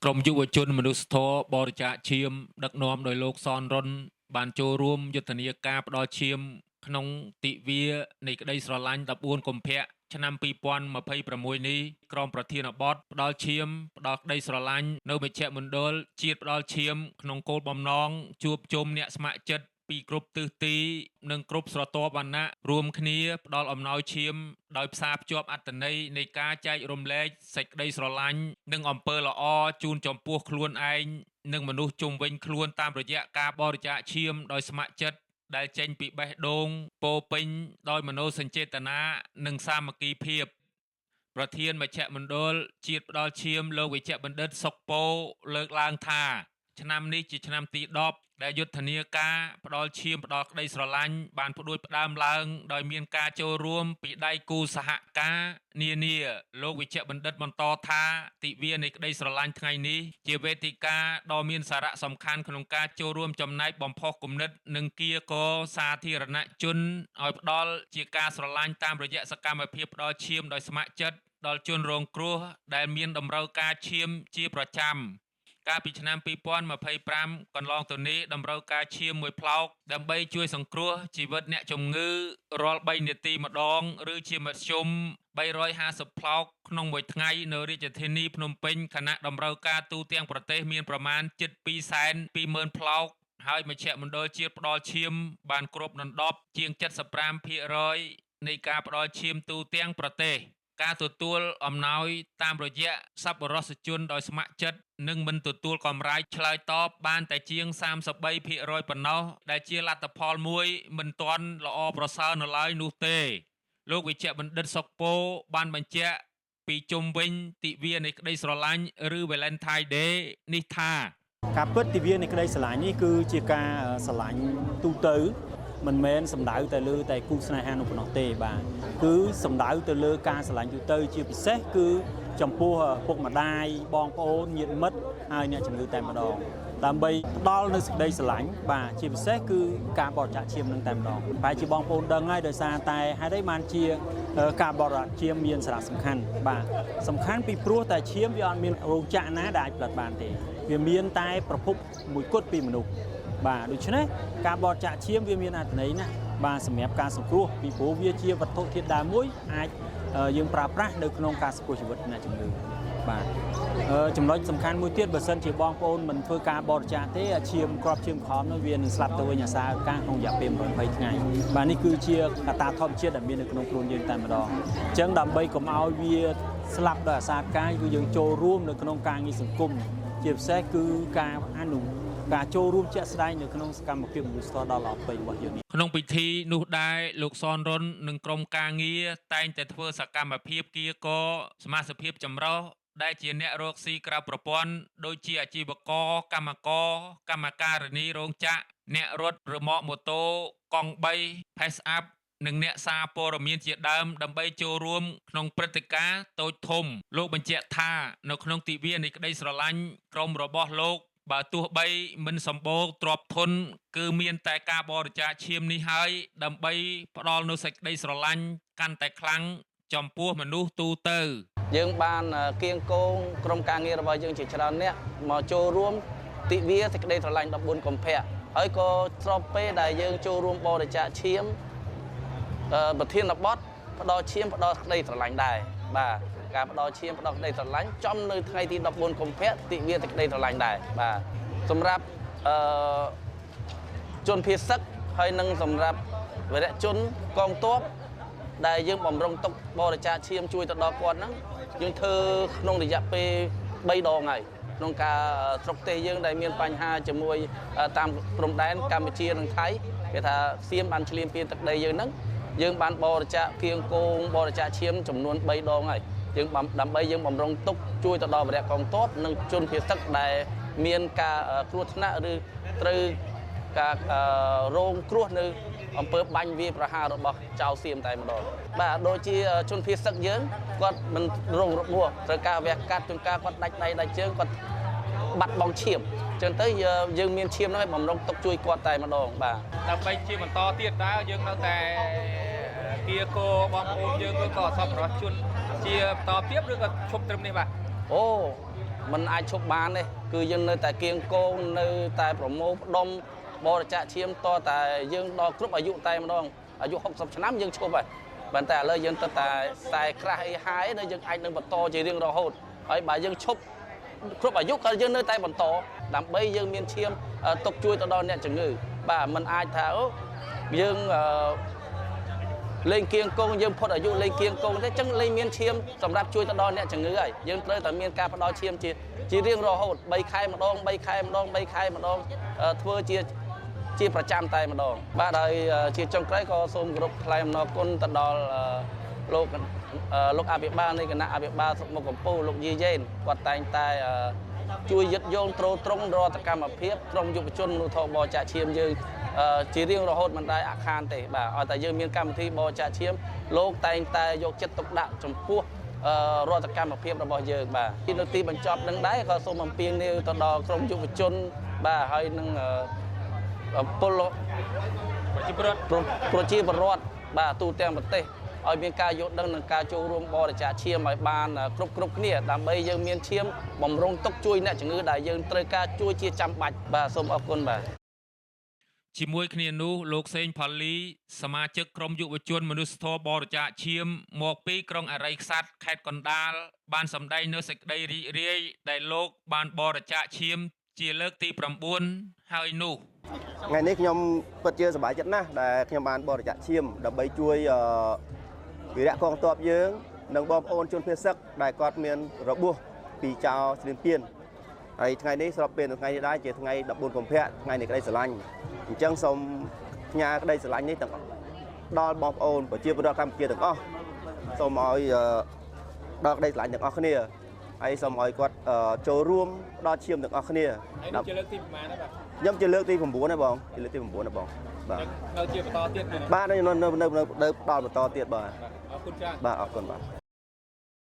ក្រុមយុវជនមនុស្សធម៌បរិច្ចាគឈាមដឹកនាំដោយលោកសនរុនបានចូលរួមយុទ្ធនាការផ្ដល់ឈាមក្នុងទិវានៃក្តីស្រឡាញ់14កុម្ភៈឆ្នាំ2026នេះក្រមប្រធានបទផ្ដល់ឈាមផ្ដល់ក្តីស្រឡាញ់នៅមជ្ឈមណ្ឌលជាតិផ្ដល់ឈាមក្នុងគោលបំណងជួបជុំអ្នកស្ម័គ្រចិត្តពីគ្រប់ទិសទីនិងគ្រប់ស្រទាប់វណ្ណៈរួមគ្នាផ្ដល់អំណោយឈាមដោយផ្សារភ្ជាប់អត្ថន័យនៃការចែករំលែកសេចក្តីស្រឡាញ់និងអំពើល្អជូនចំពោះខ្លួនឯងនិងមនុស្សជុំវិញខ្លួនតាមរយៈការបរិច្ចាគឈាមដោយស្ម័គ្រចិត្តដែលចេញពីបេះដូងពោរពេញដោយមនោសញ្ចេតនានិងសាមគ្គីភាពប្រធានមជ្ឈមណ្ឌលជាតិផ្ដល់ឈាមលោកវិជ្ជបណ្ឌិតសុកពោលើកឡើងថាឆ្នាំនេះជាឆ្នាំទី10ដែលយុទ្ធនាការផ្ដល់ឈាមផ្ដល់ក្តីស្រឡាញ់បានផ្ដួចផ្ដើមឡើងដោយមានការចូលរួមពីដៃគូសហការនានាលោកវិជ្ជបណ្ឌិតបន្តថាទិវានៃក្តីស្រឡាញ់ថ្ងៃនេះជាវេទិកាដ៏មានសារៈសំខាន់ក្នុងការចូលរួមចំណែកបំផុសគំនិតនិងគៀកសាធារណជនឲ្យផ្ដល់ជាការស្រឡាញ់តាមរយៈសកម្មភាពផ្ដល់ឈាមដោយស្ម័គ្រចិត្តដល់ជនរងគ្រោះដែលមានតម្រូវការឈាមជាប្រចាំកាលពីឆ្នាំ2025កន្លងទៅនេះតម្រូវការឈាមមួយប្លោកដើម្បីជួយសង្គ្រោះជីវិតអ្នកជំងឺរាល់3នាទីម្ដងឬជាមធ្យម350ប្លោកក្នុងមួយថ្ងៃនៅរាជធានីភ្នំពេញខណៈតម្រូវការទូទាំងប្រទេសមានប្រមាណជិត220,000ប្លោកហើយមជ្ឈមណ្ឌលជាតិផ្ដល់ឈាមបានគ្របដណ្ដប់ជាង75%នៃការផ្ដល់ឈាមទូទាំងប្រទេសការទទួលអំណោយតាមរយៈសប្បុរសជនដោយស្ម័គ្រចិត្តនិងមិនទទួលកម្រៃឆ្លើយតបបានតែជាង33%ប៉ុណ្ណោះដែលជាលទ្ធផលមួយមិនទាន់ល្អប្រសើរនៅឡើយនោះទេលោកវិជ្ជបណ្ឌិតសុកពោបានបញ្ជាក់ពីជុំវិញទិវានៃក្តីស្រឡាញ់ឬ Valentine Day នេះថា ការពិតទិវានៃក្តីស្រឡាញ់នេះគឺជាការស្រឡាញ់ទូទៅមិនមែនសំដៅតែលើតែគូស្នេហានោះប៉ុណ្ណោះទេបាទគឺសំដៅទៅលើការស្រឡាញ់ទូទៅជាពិសេសគឺចំពោះពុកម្ដាយបងប្អូនញាតិមិត្តហើយអ្នកជំងឺតែម្ដងដើម្បីផ្ដល់នៅសេចក្តីស្រឡាញ់បាទជាពិសេសគឺការបរិច្ចាគឈាមនឹងតែម្ដងបែរជាបងប្អូនដឹងហើយដោយសារតែហេតុអីបានជាការបរិច្ចាគឈាមមានសារៈសំខាន់បាទសំខាន់ពីព្រោះតែឈាមវាអត់មានរោងចក្រណាដែលអាចផលិតបានទេវាមានតែប្រភពមួយគត់ពីមនុស្សបាទដូច្នេះការបរិច្ចាគឈាមវាមានអត្ថន័យណាស់បាទសម្រាប់ការសង្គ្រោះពីព្រោះវាជាវត្ថុធាតុដើមមួយអាចយើងប្រើប្រាស់នៅក្នុងការសង្គ្រោះជីវិតអ្នកជំងឺបាទចំណុចសំខាន់មួយទៀតបើសិនជាបងប្អូនមិនធ្វើការបរិច្ចាគទេឈាមក្របឈាមក្រហមនោះវានឹងស្លាប់ទៅវិញអាសាកាសក្នុងរយៈពេល120ថ្ងៃបាទនេះគឺជាកត្តាធម្មជាតិដែលមាននៅក្នុងខ្លួនយើងតែម្ដងអញ្ចឹងដើម្បីកុំឲ្យវាស្លាប់ដោយអាសាកាយគឺយើងចូលរួមនៅក្នុងការងារសង្គមជាពិសេសគឺការអនុការចូលរួមជាក់ស្ដែងនៅក្នុងសកម្មភាពមនុស្សធម៌ដ៏ល្អពេញរបស់យើងនេះ ក្នុងពិធីនោះដែរលោកសនរុននិងក្រុមការងារតែងតែធ្វើសកម្មភាពគៀកសមាជិកភាពចម្រុះដែលជាអ្នករកស៊ីក្រៅប្រព័ន្ធដូចជាអាជីវករកម្មករកម្មការិនីរោងចក្រអ្នករត់រមាក់ម៉ូតូកង់3 Pace Up និងអ្នកសារព័ត៌មានជាដើមដើម្បីចូលរួមក្នុងព្រឹត្តិការណ៍តូចធំលោកបញ្ជាក់ថានៅក្នុងទិវានៃក្តីស្រឡាញ់ក្រុមរបស់លោកបើទោះបីមិនសម្បូរទ្រព្យធនគឺមានតែការបរិច្ចាគឈាមនេះហើយដើម្បីផ្ដល់នូវសេចក្តីស្រឡាញ់កាន់តែខ្លាំងចំពោះមនុស្សទូទៅ យើងបានគៀងគងក្រុមការងាររបស់យើងជាច្រើនអ្នកមកចូលរួមទិវាសេចក្តីស្រឡាញ់14កុម្ភៈហើយក៏ស្របពេលដែលយើងចូលរួមបរិច្ចាគឈាមប្រធានបទផ្ដល់ឈាមផ្ដល់ក្តីស្រឡាញ់ដែរបាទការផ្ដល់ឈាមផ្ដល់ក្តីស្រឡាញ់ចំនៅថ្ងៃទី14កុម្ភៈទិវាសេចក្តីស្រឡាញ់ដែរបាទសម្រាប់ជនភៀសសឹកហើយនិងសម្រាប់វីរជនកងទ័ពដែលយើងបំរុងទុកបរិច្ចាគឈាមជួយទៅដល់គាត់ហ្នឹងយើងធ្វើក្នុងរយៈពេល3ដងហើយក្នុងការស្រុកទេសយើងដែលមានបញ្ហាជាមួយតាមព្រំដែនកម្ពុជានិងថៃគេថាសៀមបានឈ្លានពានទឹកដីយើងហ្នឹងយើងបានបរិច្ចាគគៀងគងបរិច្ចាគឈាមចំនួន3ដងហើយយើងដើម្បីយើងបំរុងទុកជួយទៅដល់វីរៈកងទ័ពនិងជនភៀសសឹកដែលមានការគ្រោះថ្នាក់ឬត្រូវការរងគ្រោះនៅអំពើបាញ់វាប្រហាររបស់ចៅសៀមតែម្ដងបាទដូចជាជនភៀសសឹកយើងគាត់មិនរងរបួសត្រូវការវះកាត់ជួនកាលគាត់ដាច់ដៃដាច់ជើងគាត់បាត់បង់ឈាមចឹងទៅយើងមានឈាមហ្នឹងឲ្យបំរុងទុកជួយគាត់តែម្ដងបាទ ដើម្បីជាបន្តទៀតតើយើងនៅតែគៀកោបងប្អូនយើងឬក៏សប្បុរសជនជាបន្តទៀតឬក៏ឈប់ត្រឹមនេះបាទ អូ มันអាចឈប់បានទេគឺយើងនៅតែគៀងគងនៅតែប្រមូលផ្ដុំបរិច្ចាគឈាមតតែយើងដល់គ្រប់អាយុតែម្ដងអាយុ60ឆ្នាំយើងឈប់ហើយប៉ុន្តែឥឡូវយើងទៅតែខ្សែក្រាស់អីហើយនៅយើងអាចនឹងបន្តជារៀងរហូតហើយបើយើងឈប់គ្រប់អាយុក៏យើងនៅតែបន្តដើម្បីយើងមានឈាមទុកជួយទៅដល់អ្នកជំងឺបាទมันអាចថាអូយើងលេងគៀងគងយើងផុតអាយុលេងគៀងគងទេចឹងលេងមានឈាមសម្រាប់ជួយទៅដល់អ្នកជំងឺហើយយើងត្រូវតែមានការផ្ដល់ឈាមជារៀងរហូត3ខែម្ដង3ខែម្ដង3ខែម្ដងធ្វើជាប្រចាំតែម្ដងបាទហើយជាចុងក្រោយក៏សូមគោរពថ្លែងអំណរគុណទៅដល់លោកអភិបាលនៃគណៈអភិបាលស្រុកមុខកំពូលលោកយីយ៉េនគាត់តែងតែជួយយឹតយោងទ្រទ្រង់រដ្ឋកម្មភាពក្រុមយុវជនមនុស្សធម៌បរិច្ចាគឈាមយើងជារៀងរហូតមិនដែលអាខានទេបាទឲ្យតែយើងមានកម្មវិធីបរិច្ចាគឈាមលោកតែងតែយកចិត្តទុកដាក់ចំពោះរដ្ឋកម្មភាពរបស់យើងបាទនៅទីបញ្ចប់នឹងដែរក៏សូមអំពាវនាវទៅដល់ក្រុមយុវជនបាទហើយនឹងពលប្រជាពលរដ្ឋបាទទូទាំងប្រទេសឲ្យមានការយល់ដឹងនិងការចូលរួមបរិច្ចាគឈាមឲ្យបានគ្រប់គ្នាដើម្បីយើងមានឈាមបំរុងទុកជួយអ្នកជំងឺដែលយើងត្រូវការជួយជាចាំបាច់បាទសូមអរគុណបាទជាមួយគ្នានោះលោកសេងផល្លីសមាជិកក្រុមយុវជនមនុស្សធម៌បរិច្ចាគឈាមមកពីក្រុងអរិយក្សត្រខេត្តកណ្ដាលបានសម្ដែងនៅសេចក្តីរីករាយដែលលោកបានបរិច្ចាគឈាមជាលើកទី9ហើយនោះថ្ងៃនេះខ្ញុំពិតជាសប្បាយចិត្តណាស់ដែលខ្ញុំបានបរិច្ចាគឈាមដើម្បីជួយវីរៈកងទ័ពយើងនិងបងប្អូនជនភៀសសឹកដែលគាត់មានរបួសពីចោរឈ្លានពានហើយថ្ងៃនេះស្របពេលនៅថ្ងៃនេះដែរជាថ្ងៃ14កុម្ភៈថ្ងៃនៃក្តីស្រឡាញ់អញ្ចឹងសូមផ្ញើក្តីស្រឡាញ់នេះទាំងដល់បងប្អូនប្រជាពលរដ្ឋកម្ពុជាទាំងអស់សូមឲ្យដល់ក្តីស្រឡាញ់ទាំងអស់គ្នាហើយសូមឲ្យគាត់ចូលរួមដល់ឈាមទាំងអស់គ្នានេះជាលើកទីប្រមាណហើយបាទខ្ញុំជាលើកទី9ហើយបងជាលើកទី9ហើយបងបាទនៅជាបន្តទៀតបាទនៅដល់បន្តទៀតបាទអរគុណច្រើនបាទអរគុណបាទ